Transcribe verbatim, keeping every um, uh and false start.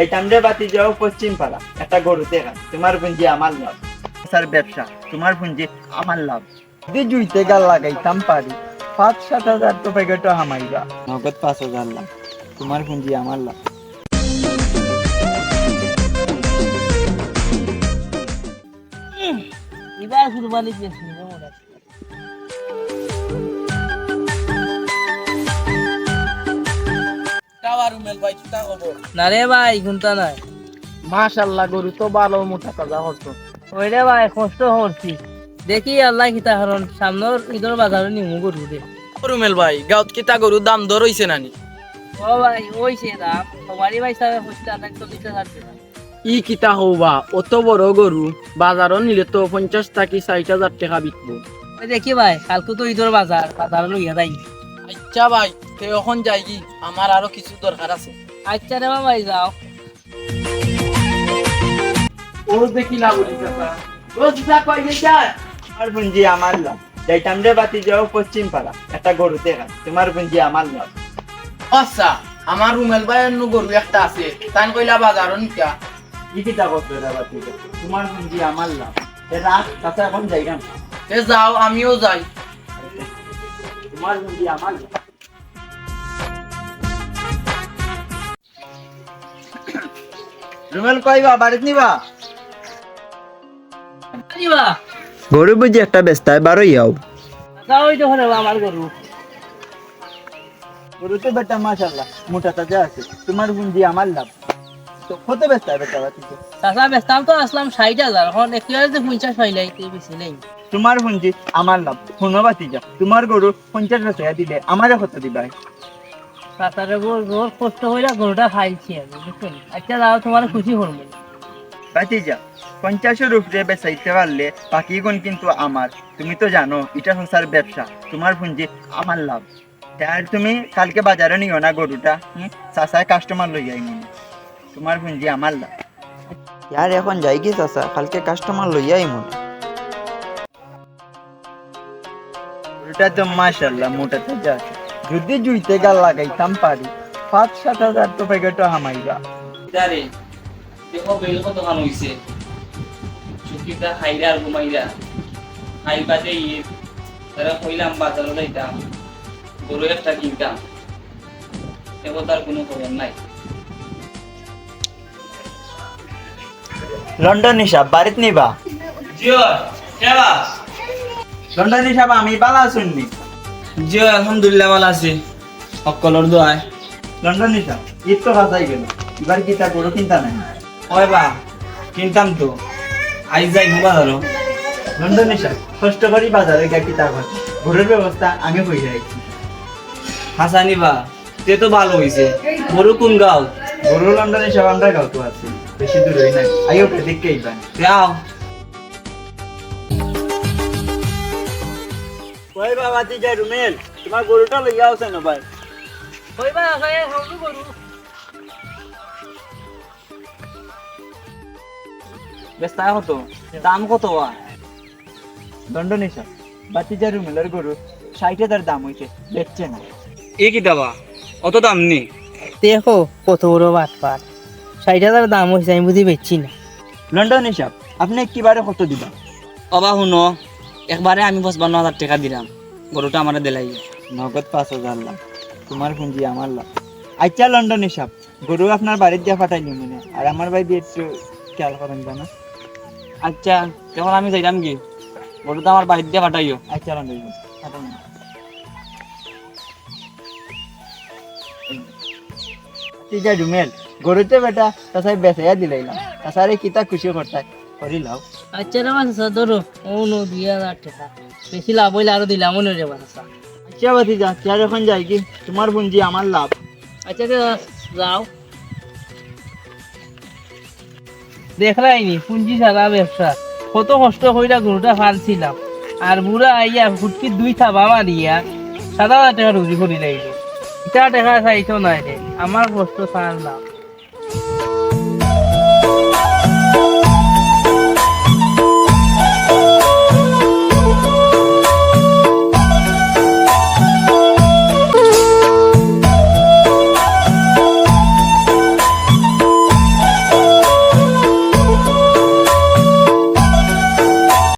যাইতাম রে ভাতিজা অউ পশ্চিম পাড়া, একটা গরু দেখাত, তুমার পুঞ্জি আমার লাভ। চাচার ব্যবসা, তুমার পুঞ্জি আমার লাভ। যদি জুইতে গাল লাগাইতাম পারি, পাঁচ সাত হাজার তো পকেটো হামাইবা। নগদ পাঁচ হাজার লাভ, তুমার পুঞ্জি আমার লাভ। ইবার কুরবানি দিয়েছি রে মোরা। কাওয়া রুমেল ভাই, কিতা খবর? না রে ভাই, কুন্তা নাই। মাশাআল্লাহ, গরু তো ভালা মোটা তাজা করছো। ওই রে ভাই, কষ্ট করছি। দেখি আল্লায় কিতা করইন, সামনর ইদর বাজারো নিমু গরু দে। ও রুমেল ভাই, গাউত কিতা গরুর দাম দর অইছে নানি? ও ভাই, অইছে দাম। সবারই ভাই সাবে হচ্ছে আল্লাহ চল্লিশ হাজার টাকা। ই কিতা কও বা, অত বড় গরু বাজারো নিলে তো পঞ্চাশ থাকি ষাইট হাজার টেকা বিকবো। ওই দেখি ভাই, কালকু তো ইদর বাজার, বাজারো লইয়া যাই। আইচ্ছা ভাই, তে অখন যাইগি, আমার আরো কিছু দরকার আছে। আইচ্ছা রে বা ভাই, যাও। ও দেখি না বলি চাচা। ও চাচা, কই যাইতায়? তুমার পুঞ্জি আমার লাভ। যাইতাম রে ভাতিজা অউ পশ্চিম পাড়া, একটা গরু দেখাত, তুমার পুঞ্জি আমার লাভ। আচ্ছা, আমার রুমেল ভাইর নু গরু একটা আছে, তাইন কইলা বাজারো নিতা। ই কিতা করছো রে ভাতিজা? তুমার পুঞ্জি আমার লাভ। এ রাখ, চাচা অখন যাইরাম। এ যাও, আমিও যাই। তুমার পুঞ্জি আমার লাভ। রুমেল কই বা, বাড়িত নি বা? নি বা? গরু বুঝি একটা বেচতায়, বারইয়াও। যাও, ওই দেখো রে বা, আমার গরু। গরু তো বেটা মাশাআল্লাহ, মোটা তাজা আছে। তুমার পুঞ্জি আমার লাভ। তো কত বেচতায় বেটা ভাতিজা? চাচা, বেচতাম তো আছলাম ষাইট হাজার, অখন একেবারে যে পঞ্চাশ পাইলাই, তে বেশি নাই। তুমার পুঞ্জি আমার লাভ। হুনো ভাতিজা, তুমার গরু পঞ্চাশ বেচাইয়া দিলে আমারে কত দিবায়? চাচা রে বা, বড় কষ্ট কইরা গরুটা পাইছি আমি, বুঝছোনি? আইচ্ছা যাও, তুমারে খুশি করমু। ভাতিজা, পঞ্চাশর উপরে বেচাইতে পারলে বাকিগুন কিন্তু আমার। তুমি তো জানো, ইটা চাচার ব্যবসা, তুমার পুঞ্জি আমার লাভ। তে আর তুমি কালকে বাজারো নিও না গরুটা, হুম? চাচায় customer লইয়া আইমু নে। তুমার পুঞ্জি আমার লাভ। ইয়ার অখন যাইগি চাচা, কালকে customer লইয়া আইমু নে। গরুটা তো মাশাআল্লাহ মোটা তাজা আছে। যদি জুইতে গাল লাগাইতাম পারি, পাঁচ সাত হাজার তো পকেটো হামাইবা। ইতারে, দেখো বেল কতখান অইছে। চুক্তিটা খাইরা আর ঘুমাইরা। খাই বাদে ইয়ে, তারা কইলাম বাজারো যাইতাম, গরু একটা কিনতাম। এখন তার কুনু খবর নাই। লন্ডনী সাব, বাড়িত নি বা? জি অয়, কে বা? লন্ডনী সাব, আমি ভালা আছইন নি? জি অয়, আলহামদুলিল্লাহ ভালা আছি, হক্কলর দোয়ায়। লন্ডনী সাব, ইদ তো কাছাই গেল, ইবার কিতা গরু কিনতা নায়? অয় বা, কিনতাম তো, আইজ যাইমু বাজারো। লন্ডনী সাব, কষ্ট করি বাজারো গিয়া কিতা করতা, গরুর ব্যবস্থা আমি করি আইছি। হাছা নি বা? তে তো ভালা অইছে। গরু কুন গাঁও? গরু লন্ডনী সাব আমরার গাঁওত আছে, বেশি দূরই নায়। আইও, কে দেখি আইবা। তে আও। কই বা ভাতিজা রুমেল, তুমার গরুটা লইয়া আওছে না ভাই? কই বা, আছে, হলু গরু। বেচতা কত? দাম কত বা? লন্ডনী সাব, ভাতিজা রুমেলর গরু ষাইট হাজার দাম অইছে, বেচছে না। ই কিতা বা? অত দাম নি? দেখো, কত বড় বাটপার। ষাইট হাজার দাম অইছে, আমি বুঝি বেচছি না। লন্ডনী সাব, আপনে একেবারে কত দিবা? ও বা হুনো, একবারে আমি পঁচপান্ন হাজার টেকা দিরাম, গরুটা আমারে দিলাইও। নগদ পাঁচ হাজার লাভ, তুমার পুঞ্জি আমার লাভ। আইচ্ছা লন্ডনী সাব, গরু আপনার বাড়িত দিয়া পাঠাইলিমু নে, আর আমার বাড়িদি একটু খেয়াল করইন জানো। আইচ্ছা, অখন আমি যাইরাম গি, গরুটা আমার বাড়িত দিয়া পাঠাইও। আইচ্ছা, লন্ডনী সাব, পাঠাইমু। ভাতিজা রুমেল, গরু তো বেটা চাচায় বেচাইয়া দিলাইলাম, চাচারে কিতা খুশি করতায় করি লাও। আইচ্ছা রে বা চাচা, ধরো, অউ নও দুই হাজার টেকা, বেশি লাভ অইলে আরো দিলাম অনে রে বা চাচা। আইচ্ছা ভাতিজা, তে আর অখন যাইগি, তুমার পুঞ্জি আমার লাভ। আইচ্ছা রে বা, যাও। দেখরায়নি, পুঞ্জি ছাড়া ব্যবসা। কত কষ্ট কইরা গরুটা পালছিলাম। আর বুড়া আইয়া ফুটকিত দুই থাবা মারিয়া সাত হাজার টেকা রুজি করিলাইলো। ইতা টেকা চাইতো নায় রে, আমার কষ্ট ছাড় না।